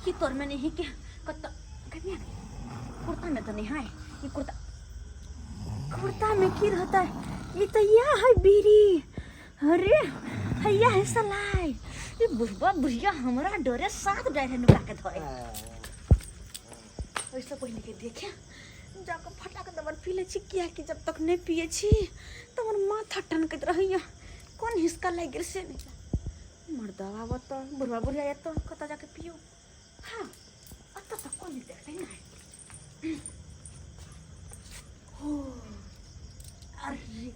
की तोर में नहीं के कत कन्या कुर्ता में तो नहीं है ये कुर्ता कुर्ता में की रहता है ये तो यह है बीड़ी अरे हैया है सलाई ये बुढ़बा बुढ़िया हमरा डरे साथ डरे नुका के धरे ओहिसँ पहिले के देखे जाकऽ फटाक दबर पी लै छी किएकि जब तक नहि पियै छी तऽ हमर माथा टनकैत रहैया कोन हिसका लागि गेल से नहि मर्दवा बता बुढ़वा बुढ़िया एतऽ कतऽ जाके पियौ हाँ एतऽ तऽ कोन नहि देखतै ने हो अरे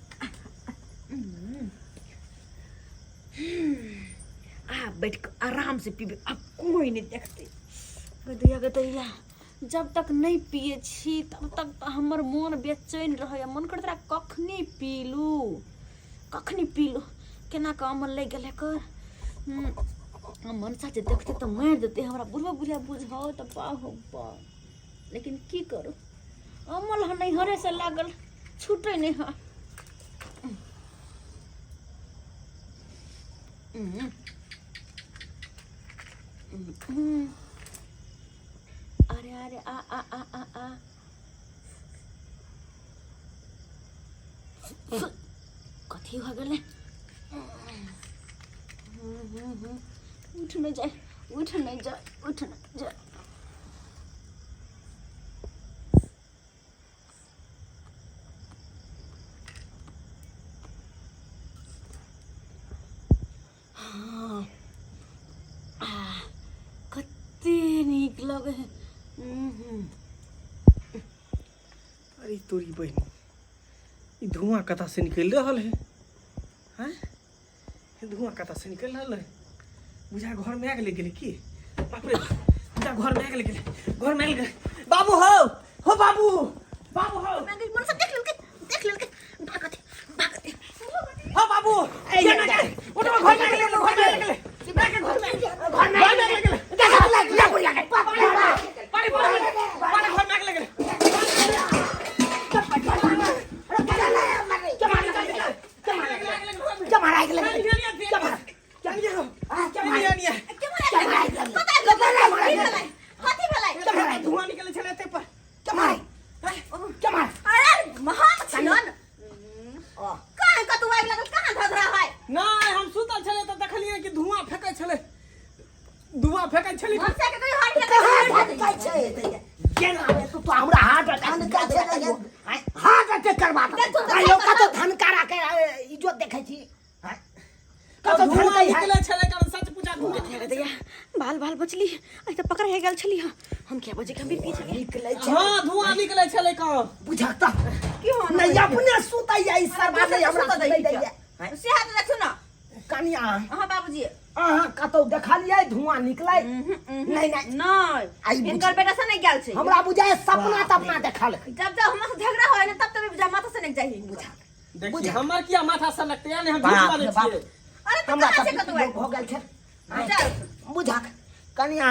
आ बैठ कऽ आराम से पीबै आब कोई नहि देखतै गदैया गदैया जब तक नहि पियै छी तब तक तऽ हमर मोन बेचैन रहैए मन करैत रहए कखनी पीलू कखनी पीलू केना कऽ अमल लागि गेल एकर मनसा जे देखतै तऽ मारि देतै हमरा बुढ़बो बुढ़िया बुझाओ तऽ बाह हो बाह लेकिन की करू अमल हँ नैहरेसँ लागल छूटै नहि हँ अरे अरे आ आ आ आ आ कथी भऽ गेलै उठ नहि जाय उठ नहि जाय उठ नहि जाय हाँ आ कते नीक लगे है हम्म। अरे तोरी बहिनी ई धुआं कतऽ से निकलि रहल है हैं ई धुआं कतऽ से निकलि रहल है बुझा घर में आगि लागि गेलै की बाप रे बुझा घर में आगि लागि गेलै घर में आगि गेलै बाबू हो हो बाबू बाबू हो मन सब देख लेलकै देख लेलकै भागत भागत हो बाबू केना के उठो घर में आगि लागि गेलै घर में आगि लागि गेलै घर में घर में आगि लागि गेलै पानी पानी पानी घर में आगि लागि गेलै धुआं निकले छलै एते पर अरे महान छियन कहाँ कतौ आगि लागल कहाँ धधरा है नहि हम सुतल छलै तऽ देखलियै कि धुआं फेकै छलै धुआं फेकै छलै मनसा के कहियो हार्ट अटैक हमरा हार्ट अटैक हार्ट अटैक करबा देलक। कतौ धनकारा के इज्जत देखै छी कतौ धुआं धनकै है निकले छलै कारण सच पूजा धुआं दैया बाल बाल बचली आई तऽ पकड़ हे गेल छली हम क्या बजे गंभीर पीछे गेल निकलै छै हां धुआं निकले छलै कहाँ बुझक तऽ की हो नहीं अपने सुतैया ई सरबा नहीं हमरा सुतै दैया से हाथ देखू ना कनिया अहाँ बाबूजी अहाँ कतौ देखलियै धुआं निकलै नहीं नहीं नहीं आई बुझ- हिनकर बेटा से नहीं गेल छै हमरा बुझाय सपना तपना देखल जब जब हमरा से झगड़ा होय ना तब तब बुझा माथा से नहीं जाही बुझा देखी हमर किया माथा से लगते या नहीं हम झूठ बाप बाजै रे बाप। छियै अरे तो हमरा कहाँ से तऽ कतौ आयल? भऽ गेल छै चल बुझक कनिया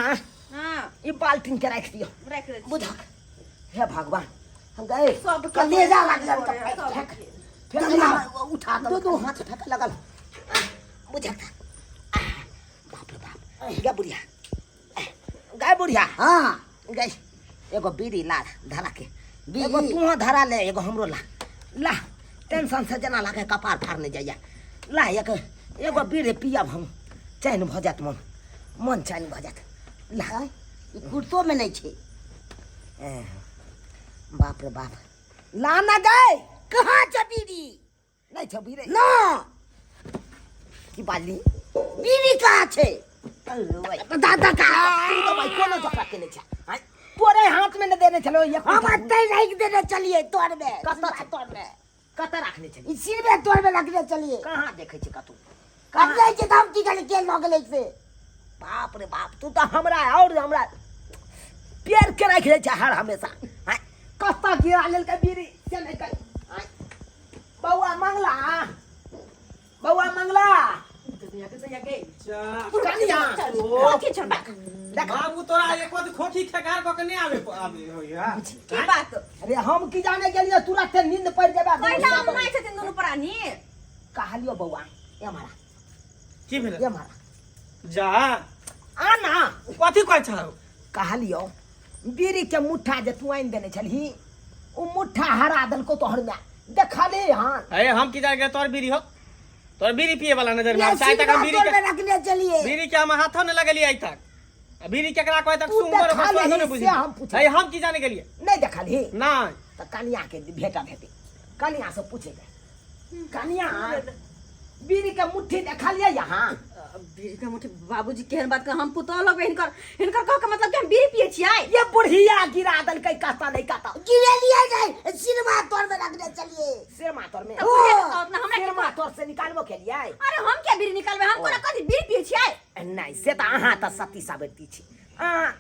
हाँ ई बाल्टीन के राखि दियौ राख दे बुझक हे भगवान हम गए सब कलेजा लागल तऽ सब फेंक फेंक उठा दो दो हाथ फेंक लगल बुझक बाप रे बाप गे बुढ़िया गाय बुढ़िया हाँ गई एगो बीड़ी ला धरा के बीड़ी? एगो तू धरा ले एगो हमरो ला ला टेंशन से जेना लागे कपार फाड़ने जाइया ला एक एगो बीड़ी पियब हम चैन भऽ जायत मन मन चैन भऽ जायत ला आँय, ई कुर्तो में नहीं छै ए, बाप रे बाप ला ना गए कहाँ छै बीड़ी नहीं छौ बीड़ी ना की बाजली बीड़ी कहाँ छै दादा का तू तो भाई कोनो झगड़ा केने छै आँय, तोरे हाथ में ने देने छलो एक हम एतै राखि देने चलिए तोर में कतऽ छै? तोर में कतऽ राखने छली ई सिरमे तोर में रखने चलिए कहाँ देखै छी कतौ कब जाइ छै तऽ हम की करी के लऽ गेलै से बाप रे बाप तू तऽ हमरा और हमरा पेड़ के राखि दै छै हर हमेशा आँय, कतऽ गिरा लेलकै बीड़ी से नहि कहि आँय, बौआ मंगला बौआ मंगला कनिया खोखी छोड़ देख बाबू तोरा एक बात खोखी खेकार कऽ के नहि आबे आबे होइया की बात अरे हम की जाने गेलियै तुरंत नींद पड़ि जेबे पहिला हम नहि छथिन दुनू प्राणी कहलियो बौआ ए मारा की भेलै ए मारा जा आ ना कथी कहै छौ कहलियो बीड़ी के मुट्ठा जे तू आनि देने छलही ओ मुट्ठा हरा देलको तोहर माय देखले हन। अरे हम की जाने तोर बीड़ी हो, तोर बीड़ी पिए वाला नजर में आय तक हम बीड़ी के रखने चलिए। बीड़ी के हम हाथों न लगलिए आइ तक। आ बीड़ी केकरा कहै तक तू सुंदर देखल स्वाद ही न बुझी। से हम पूछै। अरे हम की जाने के लिए नहीं देखलही? नहीं। त कनिया के भेटा भेटे कनिया से पूछेगा। कनिया बीड़ी के मुट्ठी देखलिए यहाँ? बीड़ी के मुट्ठी बाबूजी केहन बात कर, हम पुतोह लगबै हिनकर, हिनकर कह के मतलब कि हम बीड़ी पिए छियै। ये बुढ़िया गिरा देलकै कहता नहीं कहता। गिरेलिए नहीं, सिरमा तोर में रखने चलिए। सिरमा तोर में? तब बुढ़िया के कहत ना, हमरा के सिरमा कहत? तोर से निकालबो के लिए? अरे हम क्या बीड़ी निकालबै, हम कोना कथी बीड़ी पिए छियै? नहीं से त अहाँ त सती साबिती छी। अहाँ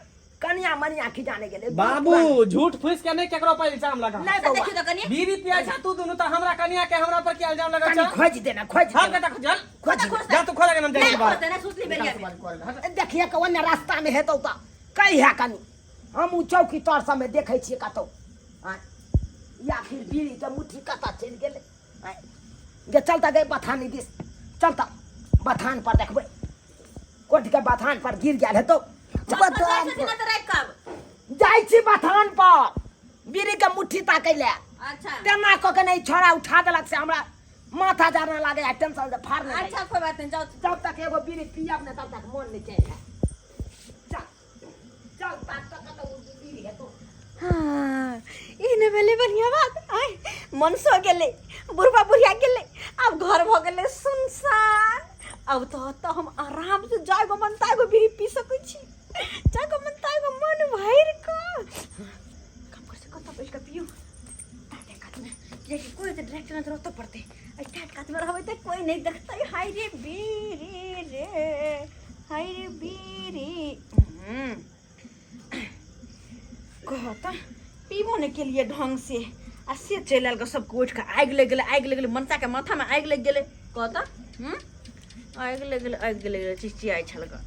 कनिया मनिया खिजाने गेलै। बाबू झूठ फूस के नहीं केकरो पर इल्जाम लगा। नहीं तऽ बौआ। देखियौ तऽ कनि। बीड़ी पिए छ तू दुनू त हमरा कनिया के हमरा पर की इल्जाम लगा कनि छ? खोज देना, खोज हम देना। कतऽ खोजल? खोज कतऽ खोजतै? जा तू खोज के हम जाइ नहि छी बाहर। खोजतै, नहि सुतली बेरिया मे। देखिए के ओन्ने रास्ता में हेतौ त कहिया कनि हम उ चौकी तर सब में देखै छियै कतौ। आँय, या फिर बीड़ी के मुट्ठी कतऽ चलि गेलै? आँय, गे चल तऽ गे बथानी दिस चल तऽ बथान पर देखबै, कोठ के बथान पर गिर गेल हेतौ। बथान पर तऽ राखि कऽ आब। जाइ छी बथान पर बीड़ी के मुट्ठी ताकै ले। अच्छा। तेना कऽ के नहि छोड़ा उठा देलक से हमरा माथा जाना लागे आ टेंशन से फाड़ नहीं। अच्छा कोई बात नहीं, जाओ। जब तक एगो बीड़ी पियब ने तब तक मन नहीं चैन है। चल चल ताक तक कतौ बीड़ी हेतौ। हाँ, ई ने भेलै बढ़िया बात। आय मन सो गेलै, बुढ़बा बुढ़िया गेलै, आब घर भऽ गेलै सुनसान। अब तऽ हम आराम से जागो मन तागो बीड़ी पी सकै छी, जागो मन तागो मन भरि कऽ। काम कर से कतऽ बैठ कऽ पियू? टाटे कातमे, कियाकि कोई तऽ डायरेक्ट नजर ओतऽ पड़तै, एहि टाट कातमे रहबै तऽ कोई नहि देखतै। हाय रे बीड़ी रे, हाय रे बीड़ी। कह तऽ पीबो नहि केलियै ढंग से आ से चलि आयल गऽ, सबके उठि कऽ आगि लागि गेलै, आगि लागि गेलै, मनसाके माथामे आगि लागि गेलै। कह तऽ आगि लागि गेलै, आगि लागि गेलै, चिचियाइ छल गऽ।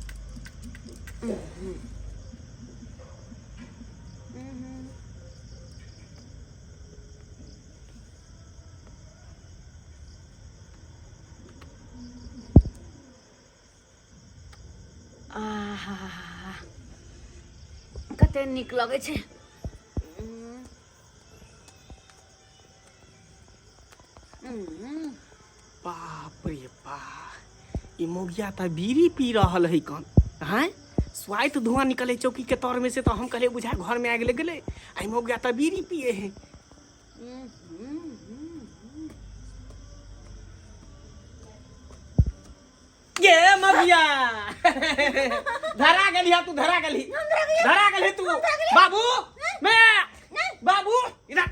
आहा कते नीक लगै छै। बाप रे बा, ई मौगिया तऽ बीड़ी पी रहल है कन। हैं स्वाइत धुआं निकले चौकी के तर में से, तो हम कहले बुझा घर में आगि लग गेलै, आ ई मौगिया तऽ बीड़ी पिए है। ये मगिया धरा गेली तू, धरा गेली, धरा गेली तू। बाबू मैं बाबू इधर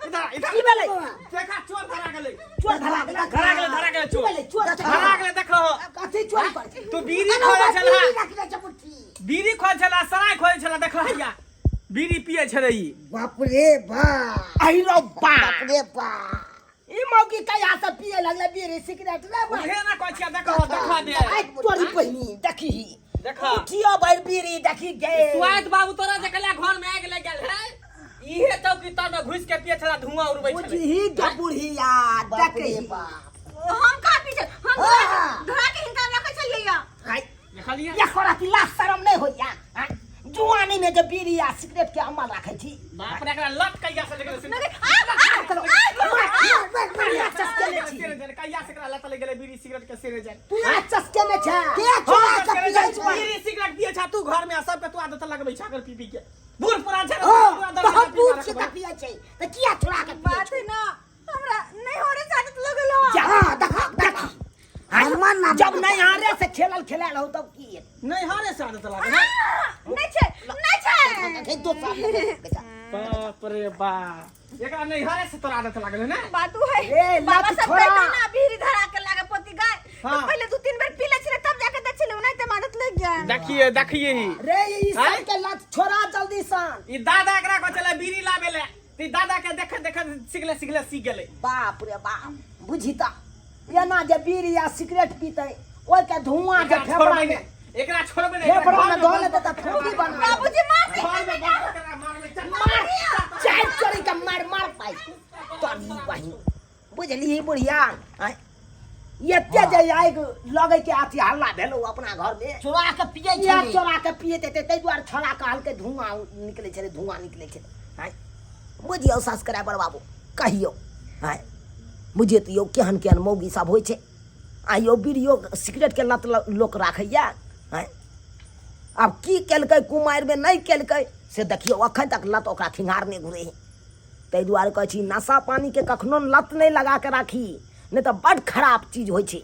इधर इधर की भेलै? देखा चोर धरा गेलै, चोर धरा गेलै, धरा गेलै, धरा गेलै की चोर भेलै? चोर धरा गेलै। देखो कथी चोरी करै छै? तू बीड़ी खोले छला, रखने छै मुट्ठी। बीड़ी खोले छला, सराय खोले छला। देखो हैया बीड़ी पिए छलै ई। बाप रे बाप, अहि रो बाप, बाप रे बाप, ई मौगी कहिया से पिए लगलै बीड़ी सिगरेट रे बा? उहे ना कहै छियै, देखो देखो दे। आइ तोरी बहिनी देखी, देखो उठियो भरि बीड़ी देखी गे। स्वाद बाबू तोरा जे कहला घर में आगि लागि गेल है, इहे चौकी तर में घुस के पिए छला, धुआं उड़बै छलै। बुझही गे बुढ़िया बाप रे देखी। बाप, हम कहाँ पीछे, हम हाँ। धरा के हिनका रखै छलियै या। आइ देखलियै एको राति लाज शरम नहि होइया? आँय, जुआनी में जे बीड़ी आ सिगरेट के अमल राखै छी। बाप रे, एकरा लत कहिया से लगलै से? चस्केने छी। कहिया से एकरा लत लग गेलै बीड़ी सिगरेट के से जाय? तू आ चस्केने छै। के चोरा के पियै छै? बीड़ी सिगरेट पिए छा तू घर में, आ सबके तू आदत लगबै छा अगर पी पी के। बूढ़ पुरान छै, हाँ, पूरा तऽ हम बूढ़ दर्द छी तऽ पियै छै तऽ किया चोरा के पियै बात छै? है ना, हमरा नहीं हो रे आदत लगल हो। जा हाँ, देखा देखा हमर नाम जब नैहरे से खेलल खेलायल हो तब की हेतै? नैहरे से आदत लागल है। नहीं छै, नहीं छै। देखै दोसर बेटा। बाप रे बाप, एकरा नैहरे से तोरा आदत लागल है ना? बात उ है, ए, बाबा लत सब छोड़ा। कहते ना बीड़ी धरा के लागे पोती गाय। हाँ। तो पहले 2-3 बेर पी ले छले तब जाके देख छले, नहीं ते आदत लग गया। देखिए देखिए ही रे ई आँय? सब के लत छोड़ा जल्दी सन। ई दादा एकरा को चले बीड़ी लाबे ले, त ई दादा के देख देख सिखले सिखले सीख गेलै। बाप रे बाप, बुझी त एना जे बीड़ी आ सिगरेट पीतै ओहि के धुआं जे एकरा फेफड़ा छोड़बै में नहि, एकरा छोड़बै नहि, एकरा फेफड़ा में घर धऽ में लेतै तऽ फूटी बना लेतै। बाबूजी मार दे। घर में बंद करा मारबै, चल। मार चारि चोरी के मार मार पाइ तोरी बहिन। बुझलिही बुढ़िया? आँय, एते जे आगि लगै के अथी हल्ला भेलौ अपना घर में चोरा के पियै किया छलै चोरा के पियैत हेतै ताहि दुआरे छोड़ा कहलकै धुआं निकलै छलै धुआं निकलै छलै आँय बुझियौ सब्सक्राइबर बाबू कहियौ आँय बुझियौ तऽ यौ केहन केहन मौगी सब होइ छै आ यौ बीड़ियो सिगरेटके लत लोक राखैया आँय आब की केलकै कुमारिमे नहि केलकै से देखियौ अखन तक लत ओकरा खिंगार नहि घुरै है ताहि दुआरे कहै छी नशा पानीके कखनो लत नहि लगा के राखी नहि तऽ बड्ड खराब चीज होइ छै।